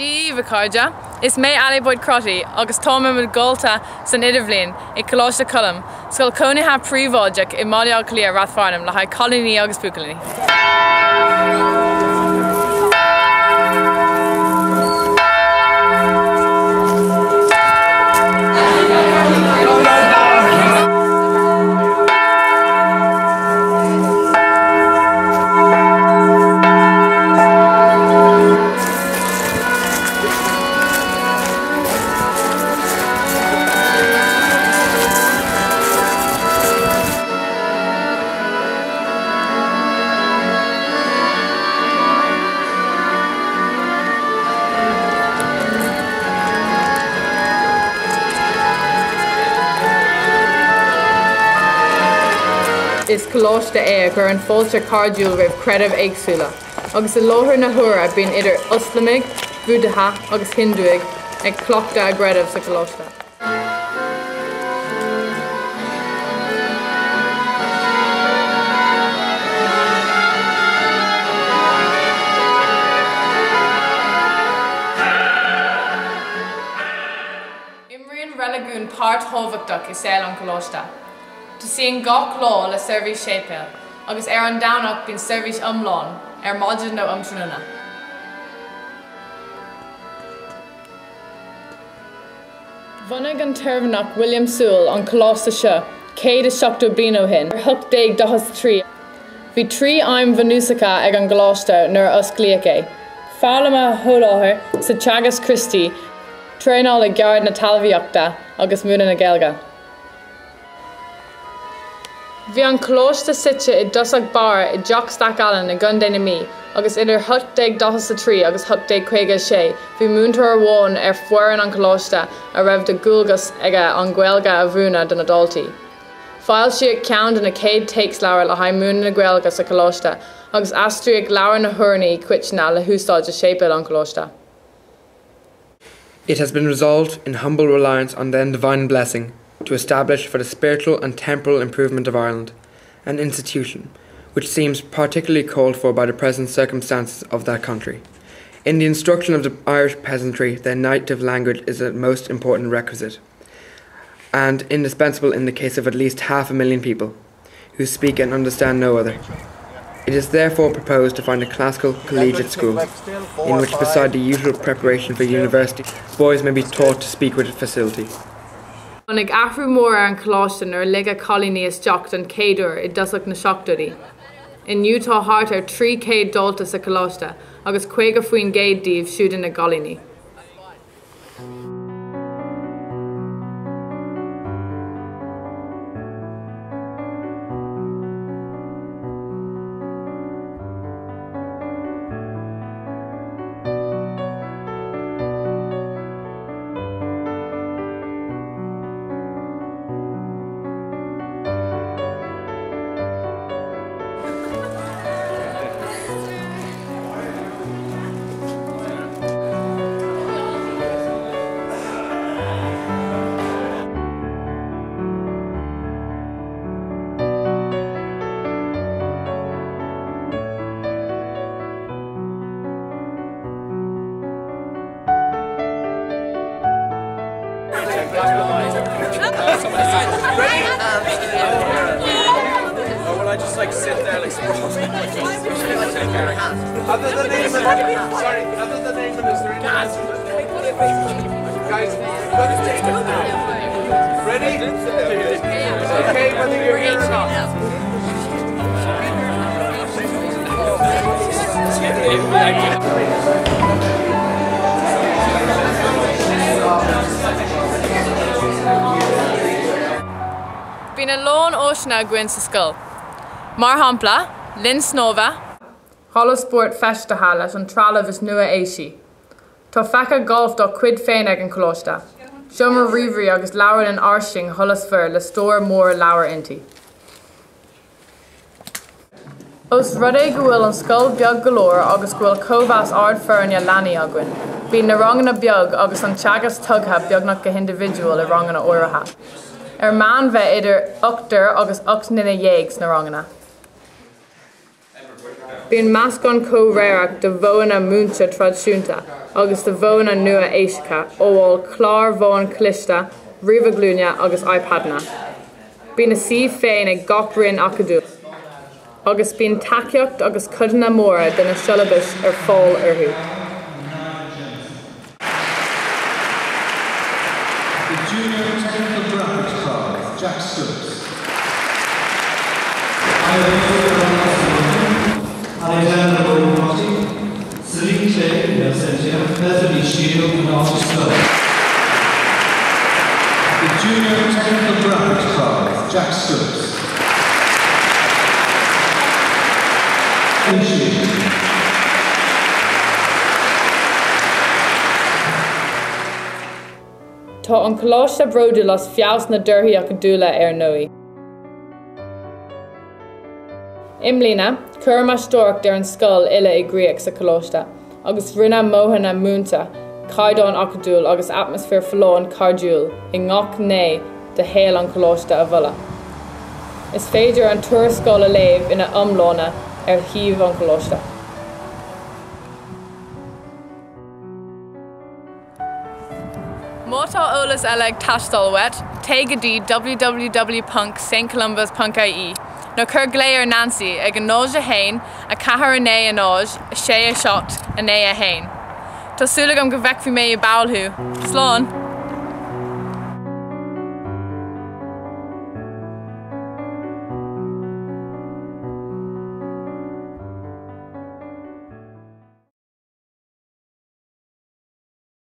Dia daoibh, a chairde! Is mé Ali Boyd Crotty agus táim i mo dhalta san Idirbhliain i Coláiste Choilm, scoil chónaithe príobháideach i mBaile Átha Cliath, Rath Fearnáin, le haghaidh cailíní agus buachaillí. Is coláiste é a chuireann fáilte chairdiúil roimh chreidimh éagsúla, agus i láthair na huaire bíonn idir Ioslamaigh, Búdaithe agus Hiondúigh ag cleachtadh a gcreidimh sa choláiste. Imríonn reiligiún páirt thábhachtach i saol an choláiste. Tosaíonn gach lá le seirbhís séipéil, agus ar an Domhnach bíonn seirbhís iomlán ar maidin nó um tráthnóna. Bhunaigh an tOirmhinneach William Sewell an coláiste seo 170 bliain ó shin, i 1843. Bhí 3 aidhm bhunúsacha ag an gcoláiste nuair a osclaíodh é, foghlaim a sholáthar sa teagasc Críostaí, traenáil i gceard na talmhaíochta agus múineadh na Gaeilge. Bhí an coláiste suite i dtosach báire i dTeach Stac Allen i gContae na Mí agus idir 1843 agus 1856 bhí múinteoir amháin ar foireann an choláiste a raibh de dhualgas aige an Ghaeilge a mhúineadh do na daltaí. Foilsíodh ceann de na chéad téacsleabhair le haghaidh múineadh na Gaeilge sa choláiste agus aistríodh Leabhar na hUrnaí Coitinne le húsáid i séipéal an choláiste. It has been resolved in humble reliance on then divine blessing to establish for the spiritual and temporal improvement of Ireland an institution which seems particularly called for by the present circumstances of that country. In the instruction of the Irish peasantry, their native language is a most important requisite, and indispensable in the case of at least half a million people, who speak and understand no other. It is therefore proposed to find a classical collegiate school, in which beside the usual preparation for university, boys may be taught to speak with facility. Tháinig athrú mór ar an choláiste nuair a ligeadh cailíní isteach don chéad uair i dtosach na seachtóidí. Inniu tá thart ar 300 dalta sa choláiste agus 50% díobh siúd ina gcailíní. Bíonn a lán áiseanna againn sa scoil. Mar shampla, linn snámha, halla spóirt feistithe leis an trealamh is nua-aoisí. Tá faiche gailf dá cuid féin ag an choláiste, seomra ríomhairí agus leabharlann fhairsing sholasmhar le stór mór leabhar inti. Ós rud é go bhfuil an scoil beag go leor agus go bhfuil cóimheas ard foirne leanaí againn, bíonn na ranganna beag agus an teagasc tugtha beagnach go hindibhidiúil i ranganna áirithe. Ar meán bheadh idir ochtar agus 18 nduine sna ranganna. Bíonn meascán comhréireach de mhodhanna múinte traidisiúnta agus de mhodhanna nua-aoiseacha amhail cláir mheáin chliste, ríomhairí glúine agus iPadanna. Bíonn a suíomh féin ag gach roinn acadúil agus bíonn tacaíocht agus codanna móra de na siollabais ar fáil orthu. The Junior Technical Graphics Prize, Jack Stokes. Alexander O'Mahony, Celine Clay, in absentia, Bethany Shield and Archie Stone. The Junior Technical Graphics Prize, Jack Stokes. Bethany Shield. Tá an Coláiste bródúil as feabhas na dtorthaí acadúla ar ndóigh. I mbliana, cuireadh meastóireacht ar an scoil uile i gcrích sa Choláiste agus rinneadh modhanna múinte, caighdeán acadúil agus atmaisféar folláin cairdiúil i ngach gné de shaol an Choláiste a mholadh. Is féidir an tuarascáil a léamh ina iomláine ar shuíomh an Choláiste. Má tá eolas eile ag teastáil uait, téigh go dtí www.stcolumbas.ie nó cuir glao ar Nancy ag 0 1 4 9 0 6 7 9 1. Tá súil agam go bhfeicfidh mé i bpoll thú. Slán!